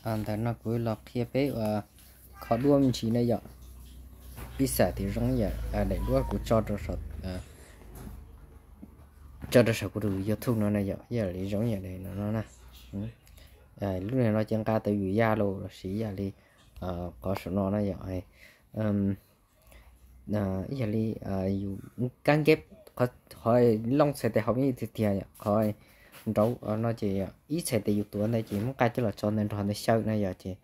Ntawm no kuv los qhia peb ua kho duab me ntsis na yom. Pib xam tias zoo yam daim duab kuv tso rau saum, tso rau saum kuv tus YouTube no na yom, yam li zoo yam li no no na. Lub niag no ces nqa tau yus yaj los lossis yam li qhov saum no na yom. Ib yam li yus kab nkeb, qhov looj txhais tes hauv yeej tiag tiag, qhov nraud no ces ib txhais tes yus tuav ntawd ces muab nqa coj los tso ntawd nrog ntawd xyaw na yom. Ces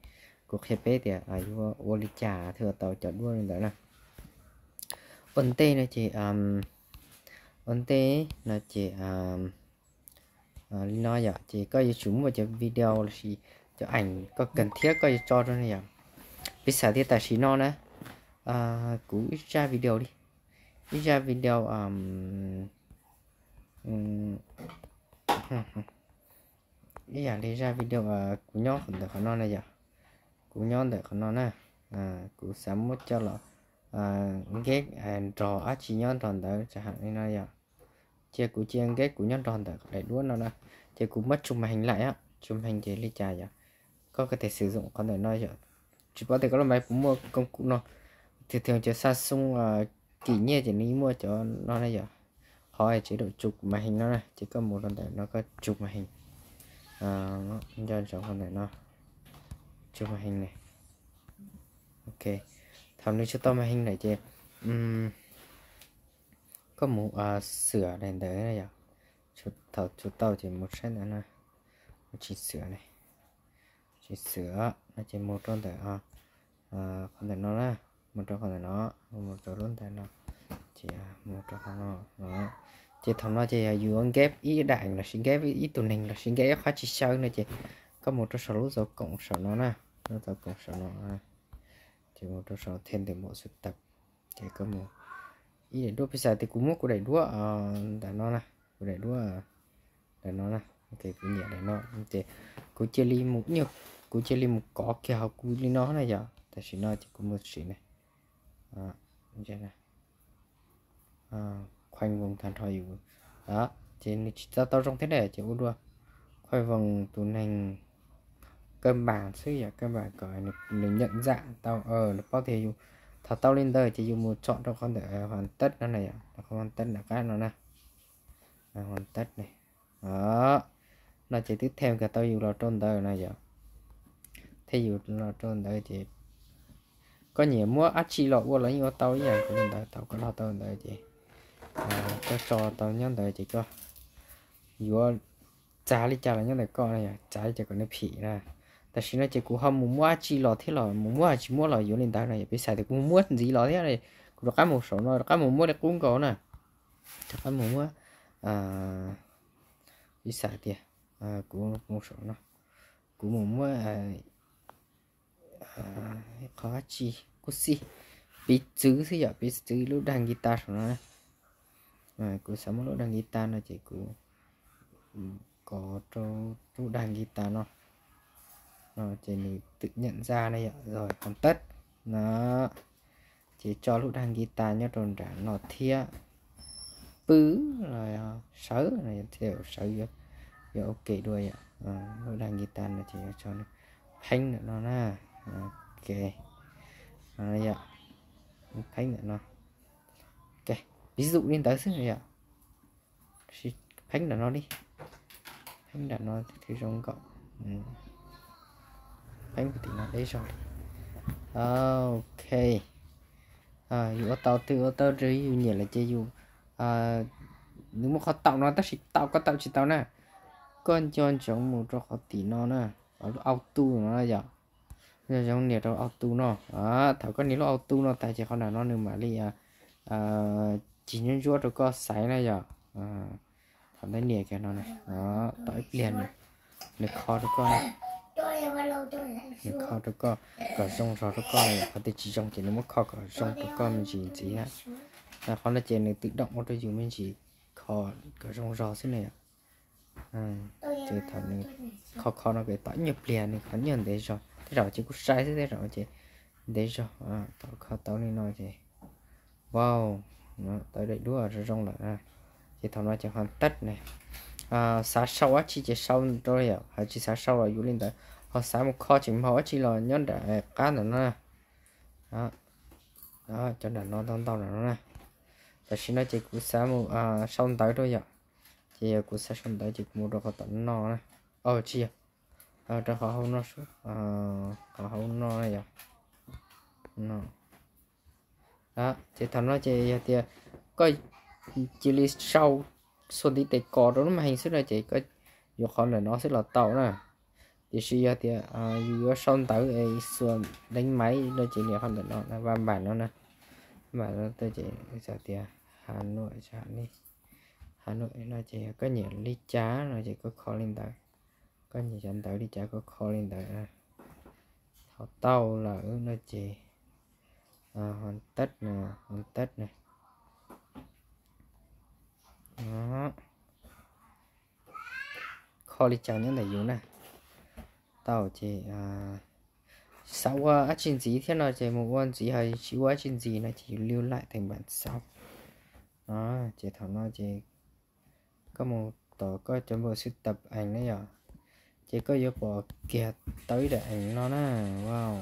kuv qhia peb tias yuav ua li cas thiaj ua tau cov duab li ntawd na. Ua ntej no ces, ua ntej no ces li no yom, ces koj yuav tsum muaj cov video lossis cov ảnh koj cần thiết koj yuav tso rau na yom. Piv xam tias tam sim no na, kuv ib zaj video li, ib zaj video, ib yam li zaj video kuv nyob ntawm qhov no na yom. Kuv nyob ntawm qhov no na, kuv xav muab coj los nkeb nrog dab tsi nyob nrog ntawd, tsa ham li no yom. Cia kuv cia nkeb kuv nyob nrog ntawm daim duab no na, ces kuv muab tsuj mas heev laim, tsuj mas heev ces li cas yom, koj koj tes xwm zoom qhov ntawm no yom. Tsis paub tias koj lub maiv puas muaj koom kuv no, thiaj thiaj cov xa xoo kim nyiaj ces nws muaj cov no na yom. Qhov tsev daum tsuj mas heev no na, ces koj mus rau ntawm no koj tsuj mas heev, nco ntsoov qhov ntawm no, tsuj mas heev ne. Ok, thaum nws tsuj tau mas heev lawm ces koj mus xwm daim ntawd na yom. Thaum tsuj tau ces mus saib ntawd na, mus tsis xwm ne, tsis xwm no ces mus rau ntawm qhov ntawm no na, mus rau qhov ntawm no, mus rau lub ntawm no, ces mus rau qhov no. Ces thaum no ces yog yus nkeb ib daim lossis nkeb ib tug neeg lossis nkeb ib qhov tsis xyaw no ces koj mus rau saum lub zauv koom saum no na, lub zauv koom saum no, ces mus rau saum thêm từ bộ sưu tập, ces koj mus ib daim duab, piv xam tias kuv muab kuv daim duab ntawm no na, kuv daim duab ntawm no na, kuv nyiam daim no, ces kuv cia li mus, kuv cia li mus kov kiag hauv kuv li no na yom. Tam sim no ces kuv mus sim ne, khoanh vùng tag nrho yus, ces nws tsis tau tau zoo thiab na, ces ua dua khoanh vùng tus neeg cơ bản xwb yom, cơ bản kom nws nhận dạng tau, nws paub tias yus, thaum tau li ntawd ces yus mus tsom rau qhov ntawm hoàn tất no na yom, qhov hoàn tất nram qab no na, hoàn tất ne. No ces twb thêm kiag tau yus los rau ntawd na yom, thêm yus los rau ntawd ces koj nyiam muab dab tsi los ua los yeej ua tau ib yam nkaus li ntawd, thaum koj los tau ntawd ces koj tso tau nyob ntawd ces koj yuav txav li cas los nyob ntawm koj na yom, txav li cas kom nws phim na. Tam sim no ces kuv ho mus muab dab tsi los thiab los mus muab tsis muab los yuav li ntawd na yom, piv xam tias kuv mus muab ntxiv los thiab, kuv rov qab mus saum no rov qab mus muab li qub nkaus na, rov qab mus muab, piv xam tias kuv mus saum no, kuv mus muab qhov dab tsi kuj xij, piv txwv xwb yom, piv txwv lub dag guitar saum no na. Kuv xav muab lub dag guitar no ces kuv kov rau lub dag guitar no, ces nws tự nhận ra na yom, rồi hoàn tất no. Ces tso lub dag guitar nyob rau nram no thiab, pw los sawv, thiaj sawv yuav ok dua yom. Lub dag guitar no ces yuav tso pheeb ntawm no na, ok, yom, pheeb ntawm no, ok, ví dụ li ntawd xwb yom. Pheeb nram no li, pheeb nram no thiaj zoo nkauj, pheeb tim no deb zog li. Ok, yus ua tau twg ua tau raws yus nyiam lawm ces yus, nws muaj qhov taum no tab sis taum koj taum tsis tau na. Koj nco ntsoov mus rau qhov tim no na, lub auto no yom. Nco ntsoov nias rau auto no, thaum koj nias lub auto no tas ces qhov nram no nws mam li cig ntsuab ntsuab rau koj xaiv na yom. Thaum ntawd nias kiag no, tau ib pliag nws kho rau koj, nws kho rau koj kom zoo zog rau koj na yom. Qhov twg tsis zoo ces nws muab kho kom zoo rau koj me ntsis ntxiv na. Qhov no ces nws tự động ua rau yus me ntsis, kho kom zoo zog xwb na yom. Ces thaum nws kho kho no ces tau ib nyuag pliag nws kho ib nyuag ntev zog, tej zaum ces kuj sai xwb, tej zaum ces ntev zog. Thaum kho tau li no ces, wow, tau daim duab zoo zoo lawm. Ces thaum no ces hoàn tất ne, xav sau dab tsi ces sau rau yom, ho tsis xav sau los yuav li ntawd. Ho xav mus kho tseem hau dab tsi los nyob nram qab ntawm no na. Cov nram no ntau ntau nram no na. Tam sim no ces kuv xav mus sau ntawv rau yom. Ces yog kuv xav sau ntawv ces kuv mus rau qhov tom no na. Tsis yog, rau qhov hauv no, qhov hauv no na yom. Ces thaum no ces yog tias koj cia li sau xuas ntiv tes kos rau lub màn hình xwb no ces koj yuav qhov ntawm no xwb los tau na. Tiam sis yog tias yus yuav sau ntawv es xuas đánh máy no ces nias qhov ntawm no, văn bản no na. Văn bản no ces tias Hà Nội, Hà Nội no ces koj nyiam li cas no ces koj kho li ntawd. Koj nyiam cov ntawv li cas koj kho li ntawd. Thaum tau lawm no ces hoàn tất, hoàn tất na. Kho li cas nyob ntawm yus na. Tau ces xav ua dab tsi ntxiv thiab no ces mus ua ntxiv, ho tsis ua dab tsi ntxiv no ces yus lưu lại thành bản sao. Ces thaum no ces koj mus tom koj cov bộ sưu tập ảnh na yom, ces koj yuav pom kiag tau ib daim ảnh no na. Wow,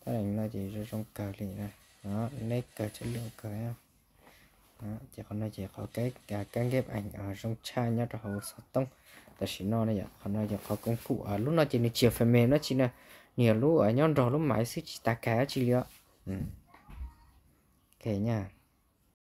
tab daim no ces zoo zoo kawg li na, neb kawg, chất lượng kawg. Ces qhov no ces qhov cáp ghép ảnh zoo tshaj nyob rau hauv xov tooj tam sim no na yom. Qhov no ces qhov công cụ, lub no ces nws tsis yog phần mềm dab tsi na, nws yog lub nyob nrog lub máy xwb tsis tas kag dab tsi li os. Ok nha.